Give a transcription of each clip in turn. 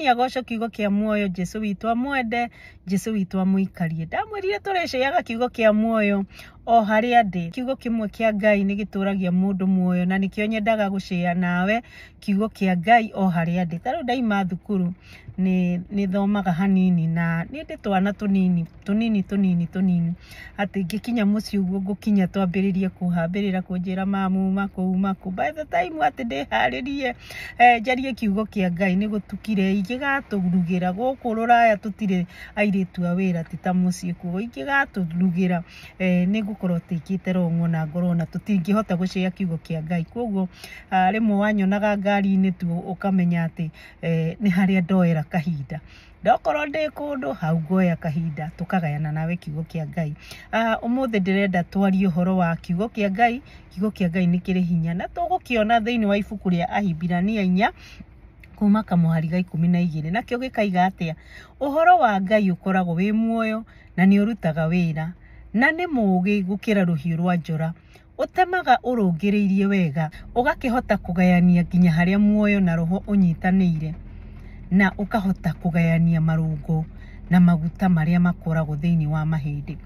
Mwathani agocwo, kiugo kĩa muoyo. Jesu witũ amwende, Jesu witũ amũikarie. Ndamwĩrire tũrĩceaga kiugo kĩa muoyo o harĩa ndĩ. Kiugo kĩmwe kĩa Ngai nĩ gĩtũragia mũndũ muoyo, na nĩkĩo nyendaga gũcĩa nawe kiugo kĩa Ngai o harĩa ndĩ. Ta rĩu ndaima thukuru nĩ thomaga hanini, na nĩ ndĩ twana tũnini tũnini tũnini tũnini, atĩ ngĩkinya mũciĩ ũguo ngũkinya twambĩrĩrie kũhambĩrĩra kũnjĩra mamu makũu makũ. By the time atĩ ndĩharĩrie njarie kiugo kĩa Ngai, nĩ gũtukire. Ingĩgatũrugĩra gũkũ rũraya tũtirĩ airĩtu a wĩra, ti ta mũciĩ kuo. Ingĩgatũrugĩra nĩ ngũkorwo tĩkĩte wrong na ngorwo na tũtingĩhota gũcĩa kiugo kĩa Ngai. Koguo rĩmwe wanyonaga ngari-inĩ tu ũkamenya atĩ nĩ harĩa ndoera kahinda. Ndokorwo ndĩ kũndũ hau ngoya kahinda tũkagayana nawe kiugo kĩa Ngai. Ũmũthĩ ndĩrenda twarie ũhoro wa kiugo kĩa Ngai. Kiugo kĩa Ngai nĩ kĩrĩ hinya, na tũgũkĩona thĩinĩ wa ibuku rĩa Ahibirania 4 kuma kamũhari ga 12. Nakĩo gĩkaiga atĩa? Ũhoro wa Ngai ũkoragwo wĩ muoyo na nĩ ũrutaga wĩra, na nĩ mũũgĩ gũkĩra rũhiũ rwa njora, ũtemaga ũrũngĩrĩirie wega, ũgakĩhota kũgayania nginya harĩa muoyo na roho ũnyitanĩire, na ũkahota kũgayania marũngo na maguta marĩa makoragwo thĩinĩ wa mahĩndĩ.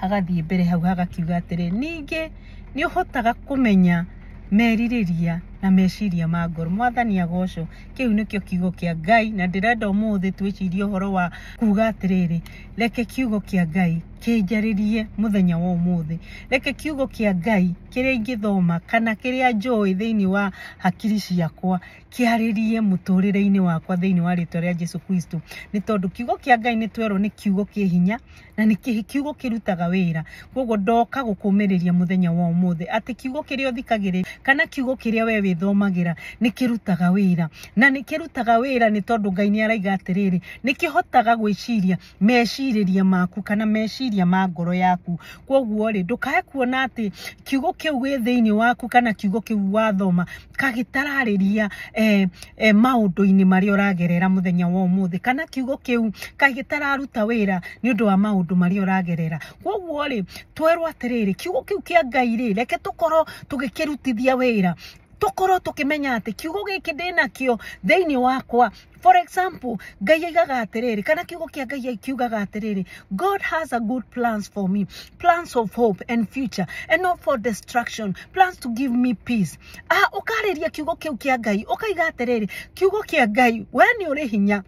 Hagathiĩ mbere hau hagakiuga atĩrĩ, ningĩ nĩ ũhotaga kũmenya merirĩria na meciria ma ngoro. Mwathani agocwo. Kĩu nĩkĩo kiugo kĩa Ngai, na ndĩrenda ũmũthĩ twĩcirie ũhoro wa kuga atĩrĩrĩ, reke kiugo kĩa Ngai kĩnjarĩrie mũthenya wa ũmũthĩ. Reke kiugo kĩa Ngai kĩrĩa ingĩthoma kana kĩrĩa njũĩ thĩinĩ wa hakiri ciakwa kĩarĩrie mũtũrĩre-inĩ wakwa thĩinĩ wa rĩtwa rĩa Jesu Kristo. Nĩ tondũ kiugo kĩa Ngai nĩ twerwo nĩ kiugo kĩ hinya, na nĩ kiugo kĩrutaga wĩra. Koguo ndoka gũkũmĩrĩria mũthenya wa ũmũthĩ atĩ kiugo kĩrĩa ũthikagĩrĩria kana kiugo kĩrĩa we wĩthomagĩra nĩ kĩrutaga wĩra, na nĩ kĩrutaga wĩra nĩ tondũ Ngai nĩ araiga atĩrĩrĩ, nĩ kĩhotaga gwĩciria mecirĩria maku kana meciria ma ngoro yaku. Koguo rĩ, ndũkae kuona atĩ kiugo kĩu gĩ thĩinĩ waku kana kiugo kĩu wathoma kagĩtararĩria maũndũ-inĩ marĩa ũragerera mũthenya wa ũmũthĩ, kana kiugo kĩu kagĩtararuta wĩra nĩ ũndũ wa maũndũ marĩa ũragerera. Koguo rĩ, twerwo atĩrĩrĩ, kiugo kĩu kĩa Ngai rĩ, reke tũkorwo tũgĩkĩrutithia wĩra, tũkorwo tũkĩmenya atĩ kiugo gĩkĩ ndĩnakĩo thĩinĩ wakwa. For example, Ngai aigaga atĩrĩrĩ, kana kiugo kĩa Ngai kiugaga atĩrĩrĩ, God has a good plans for me, plans of hope and future and not for destruction, plans to give me peace. Ũkarĩria kiugo kĩu kĩa Ngai, ũkaiga atĩrĩrĩ, kiugo kĩa Ngai, we nĩ ũrĩ hinya,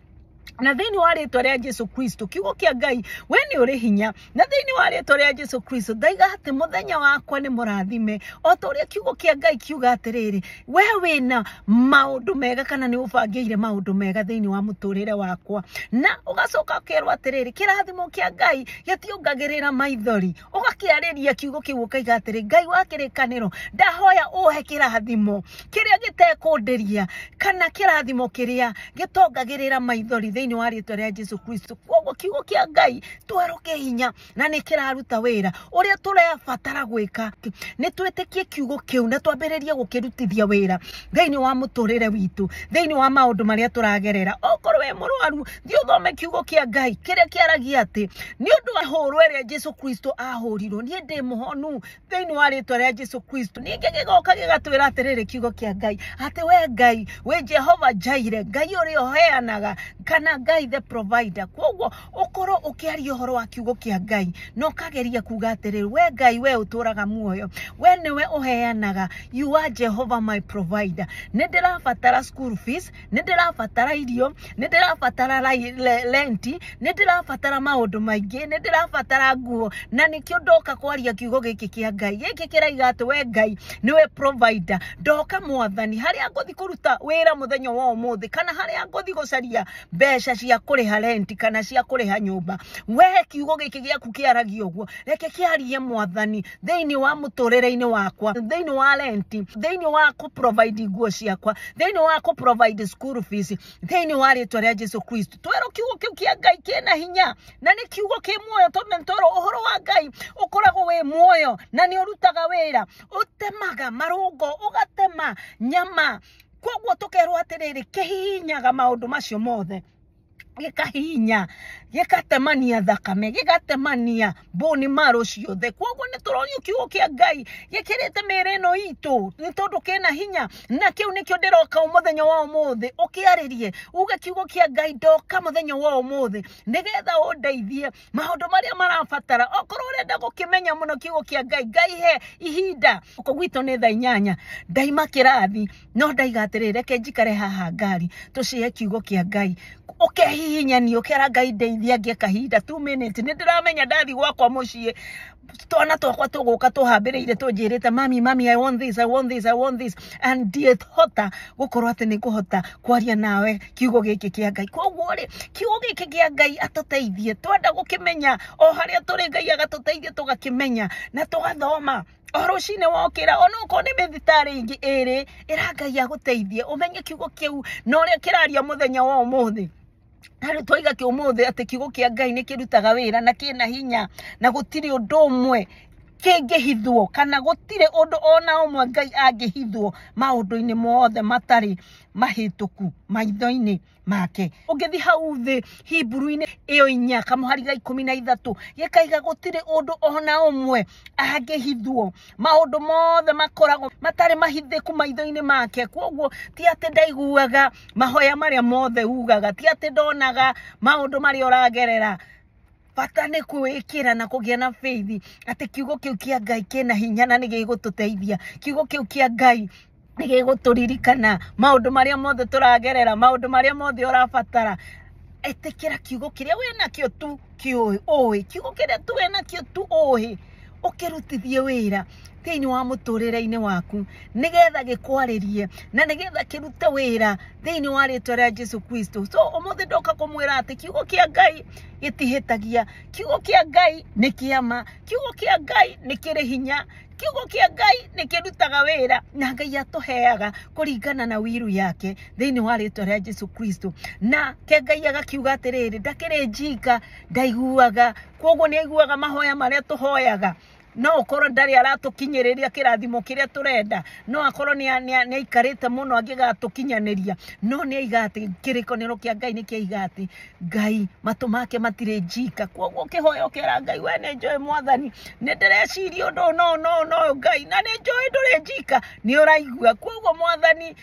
na thĩinĩ wa rĩtwa rĩa Jesu Kristo. Kiugo kĩa Ngai, we nĩ ũrĩ hinya, na thĩinĩ wa rĩtwa rĩa Jesu Kristo ndaiga atĩ mũthenya wakwa nĩ mũrathime, o ta ũrĩa kiugo kĩa Ngai kiuga atĩrĩrĩ, we wĩna maũndũ mega kana nĩ ũbangĩire maũndũ mega thĩinĩ wa mũtũrĩre wakwa. Na ũgacoka ũkerwo atĩrĩrĩ, kĩrathimo kĩa Ngai gĩtiongagĩrĩra maithori. Ũgakĩarĩria kiugo kĩu ũkaiga atĩrĩ, Ngai wa kĩrĩkanĩro, ndahoya ũhe kĩrathimo kĩrĩa gĩtekũndĩria kana kĩrathimo kĩrĩa gĩtongagĩrĩra maithori thĩinĩ wa rĩtwa rĩa Jesu Kristo. Koguo kiugo kĩa Ngai twerwo kĩ hinya na nĩ kĩraruta wĩra. Ũrĩa tũrabatara gwĩka nĩ twĩtĩkie kiugo kĩu na twambĩrĩrie gũkĩrutithia wĩra thĩinĩ wa mũtũrĩre witũ, thĩinĩ wa maũndũ marĩa tũragerera. Okorwo wĩ mũrwaru, thiĩ ũthome kiugo kĩa Ngai kĩrĩa kĩaragia atĩ nĩ ũndũ wa hũrwo ĩrĩa Jesu Kristo ahũrirwo, niĩ ndĩ mũhonu thĩinĩ wa rĩtwa rĩa Jesu Kristo. Ningĩ gĩgoka gĩgatwĩra atĩrĩrĩ, kiugo kĩa Ngai atĩ we Ngai wĩ Jehova Jireh, Ngai ũrĩa ũheanaga kana Ngai the provider. Koguo ũkorwo ũkĩaria ũhoro wa kiugo kĩa Ngai na ũkageria kuga atĩrĩrĩ, we Ngai, we ũtũraga muoyo, we nĩwe ũheanaga, you are Jehovah my provider. Nĩ ndĩrabatara school fees, nĩ ndĩrabatara irio, nĩ ndĩrabatara renti, nĩ ndĩrabatara maũndũ maingĩ, nĩ ndĩrabatara nguo, na nĩkĩo ndoka kwaria kiugo gĩkĩ kĩa Ngai. Gĩkĩ kĩraiga atĩ we Ngai nĩwe provider. Ndoka Mwathani harĩa ngũthi kũruta wĩra mũthenya wa ũmũthĩ, kana harĩa ngũthi gũcaria mbeca cia kũrĩha renti kana cia kũrĩha nyũmba, we kiugo gĩkĩ gĩaku kĩaragia ũguo, reke kĩarie Mwathani thĩinĩ wa mũtũrĩre-inĩ wakwa, thĩinĩ wa renti, thĩinĩ wa kũ provide nguo ciakwa, thĩinĩ wa kũ provide school fees, thĩinĩ wa rĩtwa rĩa Jesu Kristo. Twerwo kiugo kĩu kĩa Ngai kĩna hinya na nĩ kiugo kĩ muoyo, tondũ nĩ twerwo ũhoro wa Ngai ũkoragwo wĩ muoyo na nĩ ũrutaga wĩra, ũtemaga marũngo, ũgatema nyama. Koguo tũkerwo atĩrĩrĩ, kĩhihinyaga maũndũ macio mothe. Gĩkahihinya, gĩkatemania thakame, gĩgatemania bone marrow ciothe. Koguo nĩ tũronio kiugo kĩa Ngai gĩkĩrĩte mĩĩrĩ ĩno itũ, nĩ tondũ kĩna hinya. Na kĩu nĩkĩo ndĩroka mũthenya wa ũmũthĩ ũkĩarĩrie, uge kiugo kĩa Ngai ndoka mũthenya wa ũmũthĩ nĩgetha ũndeithie maũndũ marĩa marabatara. Okorwo ũrenda gũkĩmenya mũno kiugo kĩa Ngai, Ngai he ihinda. Gũkũ gwitũ nĩ thaa 8, ndaima kĩrathi, no ndaiga atĩrĩrĩ, reke njikare haha ngari tũcihe kiugo kĩa Ngai. Ũkehihinyania, ũkera Ngai ndeithia ngĩe kahinda 2 minutes. Nĩ ndĩramenya ndathi gwakwa mũciĩ twana twakwa tũgũka tũhambĩrĩire tũnjĩrĩte, "Mami, mami, I want this, I want this, I want this," and ndiĩhota gũkorwo atĩ nĩ ngũhota kwaria nawe kiugo gĩkĩ kĩa Ngai. Koguo rĩ, kiugo gĩkĩ kĩa Ngai atũteithie, twenda gũkĩmenya o harĩa tũrĩ, Ngai agatũteithia tũgakĩmenya na tũgathoma o rũcinĩ wokĩra, ona okorwo nĩ mĩthitarĩ ĩngĩ ĩrĩ, ĩra Ngai agũteithie ũmenye kiugo kĩu na ũrĩa kĩraria mũthenya wa ũmũthĩ. Na rĩu twaiga kĩ ũmũthĩ atĩ kiugo kĩa Ngai nĩ kĩrutaga wĩra na kĩna hinya, na gũtirĩ ũndũ ũmwe kĩngĩhithwo, kana gũtirĩ ũndũ ona ũmwe Ngai angĩhithwo maũndũ-inĩ mothe matarĩ mahĩtũku maitho-inĩ make. Ũngĩthiĩ hau thĩ Hiburu-inĩ ĩyo 4 kamũhari ga 13, gĩkaiga gũtirĩ ũndũ ona ũmwe angĩhithwo, maũndũ mothe makoragwo matarĩ mahithĩku maitho-inĩ make. Koguo ti atĩ ndaiguaga mahoya marĩa mothe ugaga, ti atĩ ndonaga maũndũ marĩa ũragerera, bata nĩ kwĩĩkĩra na kũgĩa na faith atĩ kiugo kĩu kĩa Ngai kĩna hinya na nĩ gĩgũtũteithia. Kiugo kĩu kĩa Ngai nĩ gĩgũtũririkana maũndũ marĩa mothe tũragerera, maũndũ marĩa mothe ũrabatara. Ĩtĩkĩra kiugo kĩrĩa wĩnakĩo tu kĩũĩ, ũĩ kiugo kĩrĩa tu wĩnakĩo tu ũĩ, ũkĩrutithie wĩra thĩinĩ wa mũtũrĩre-inĩ waku, nĩgetha gĩkwarĩrie na nĩgetha kĩrute wĩra thĩinĩ wa rĩtwa rĩa Jesu Kristo. So ũmũthĩ ndoka kũmwĩra atĩ kiugo kĩa Ngai gĩtihĩtagia, kiugo kĩa Ngai nĩ kĩama, kiugo kĩa Ngai nĩ kĩrĩ hinya, kiugo kĩa Ngai nĩ kĩrutaga wĩra, na Ngai atũheaga kũringana na wiru yake thĩinĩ wa rĩtwa rĩa Jesu Kristo. Na ke Ngai agakiuga atĩrĩrĩ, ndakĩrĩ njika, ndaiguaga. Koguo nĩ aiguaga mahoya marĩa tũhoyaga. No ũkorwo ndarĩ aratũkinyĩrĩria kĩrathimo kĩrĩa tũrenda, no akorwo nĩ aikarĩte mũno angĩgatũkinyanĩria, no nĩ aiga atĩ kĩrĩkanĩro kĩa Ngai nĩ kĩaiga atĩ Ngai matũ make matirĩ njika. Koguo ũkĩhoya ũkera Ngai, we nĩ njũĩ Mwathani, nĩ ndĩreciria ũndũ no no no Ngai, na nĩ njũĩ ndũrĩ njika, nĩ ũraigua. Koguo Mwathani,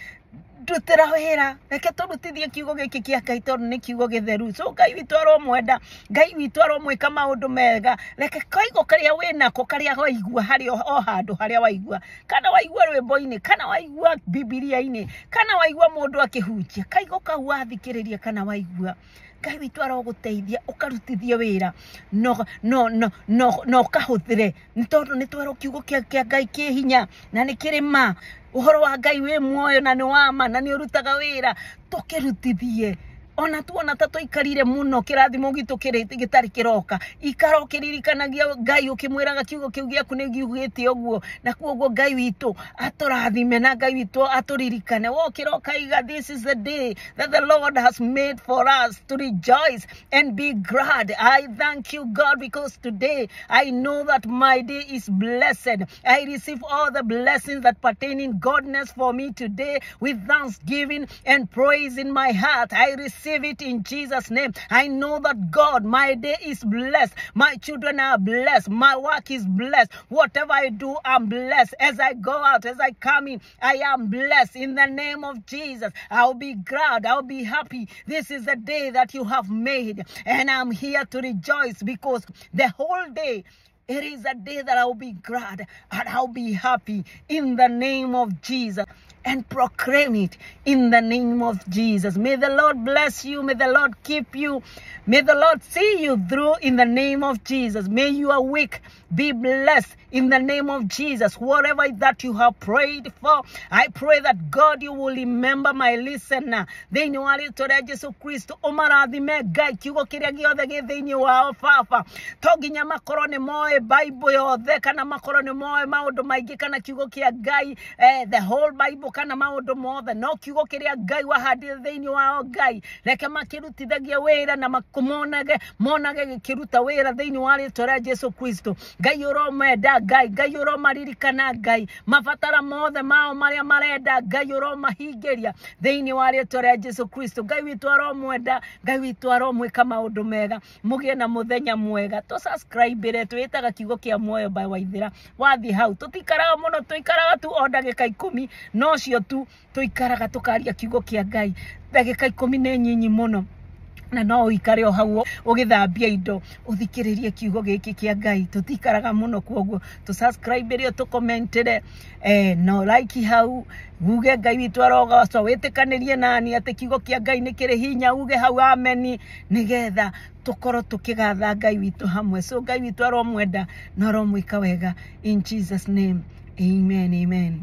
ndutĩra wĩra, reke tũrutithie kiugo gĩkĩ kĩa Ngai tondũ nĩ kiugo gĩtheru. So Ngai witũ aromwenda, Ngai witũ aromwĩka maũndũ mega. Reke kaigo karĩa wĩnako, karĩa waigua harĩa o handũ harĩa waigua, kana waigua rwĩmbo-inĩ, kana waigua Bibilia-inĩ, kana waigua mũndũ akĩhunjia, kaigo kau wathikĩrĩria kana waigua, Ngai witũ arogũteithia ũkarutithie wĩra no no no no no ũkahũthĩre, nĩ tondũ nĩ twerwo kiugo kĩa Ngai kĩ hinya na nĩ kĩrĩ ma. Ũhoro wa Ngai wĩ muoyo na nĩ wa ma na nĩ ũrutaga wĩra. Tũkĩrutithie ona tuona ta tũikarire mũno kĩrathimo gitũ gĩtarĩ kĩroka, ikara ũkĩririkanagia Ngai ũkĩmwĩraga kiugo kĩu gĩaku nĩ giugĩte ũguo. Na koguo Ngai witũ atũrathime na Ngai witũ atũririkane. Wokĩra ũkaiga, "This is the day that the Lord has made for us to rejoice and be glad. I thank you, God, because today I know that my day is blessed. I receive all the blessings that pertain in godness for me today with thanksgiving and praise in my heart. I receive it in Jesus' name. I know that God, my day is blessed. My children are blessed. My work is blessed. Whatever I do, I'm blessed. As I go out, as I come in, I am blessed in the name of Jesus. I'll be glad. I'll be happy. This is the day that you have made, and I'm here to rejoice because the whole day it is a day that I'll be glad and I'll be happy in the name of Jesus, and proclaim it in the name of Jesus. May the Lord bless you. May the Lord keep you. May the Lord see you through in the name of Jesus. May your week be blessed in the name of Jesus. Whatever that you have prayed for, I pray that God, you will remember my listener. Thĩinĩ wa rĩtwa rĩa Jesu Kristo, ũmarathime Ngai, kiugo kĩrĩa gĩothe gĩ thĩinĩ wao Baba. To nginya makorwo nĩ moĩ Bible yothe, kana makorwo nĩ moĩ maũndũ maingĩ, kana kiugo kĩa Ngai, the whole Bible. kana maũndũ mothe, no kiugo kĩrĩa Ngai wahandire thĩinĩ wao, Ngai reke makĩrutithagie wĩra na mamonage monage gĩkĩruta wĩra thĩinĩ wa rĩtwa rĩa Jesu Kristo. Ngai ũromenda, Ngai Ngai ũromaririkana, Ngai mabatara mothe mao marĩa marenda, Ngai ũromahingĩria thĩinĩ wa rĩtwa rĩa Jesu Kristo. Ngai witũ aromwenda, Ngai witũ aromwĩka maũndũ mega, mũgĩe na mũthenya mwega. Tũ subscribe twĩtaga Kiugo kĩa Muoyo by Waithĩra. Wathiĩ hau tũtikaraga mũno, tũikaraga tu o ndagĩka 10, nocio tu tũikaraga tũkaria kiugo kĩa Ngai. Ndagĩka 10 nĩ nyinyi mũno, na no ũikare o hau ũgĩthambia indo ũthikĩrĩrie kiugo gĩkĩ kĩa Ngai. Tũtikaraga mũno, kuoguo tũ subscribe rĩo, tũkomentĩre, no like hau, uge Ngai witũ arogocwo, wĩtĩkanĩrie nani atĩ kiugo kĩa Ngai nĩ kĩrĩ hinya, uge hau ameni, nĩgetha tũkorwo tũkĩgatha Ngai witũ hamwe. So Ngai witũ aromwenda na aromwĩka wega, in Jesus name, amen, amen.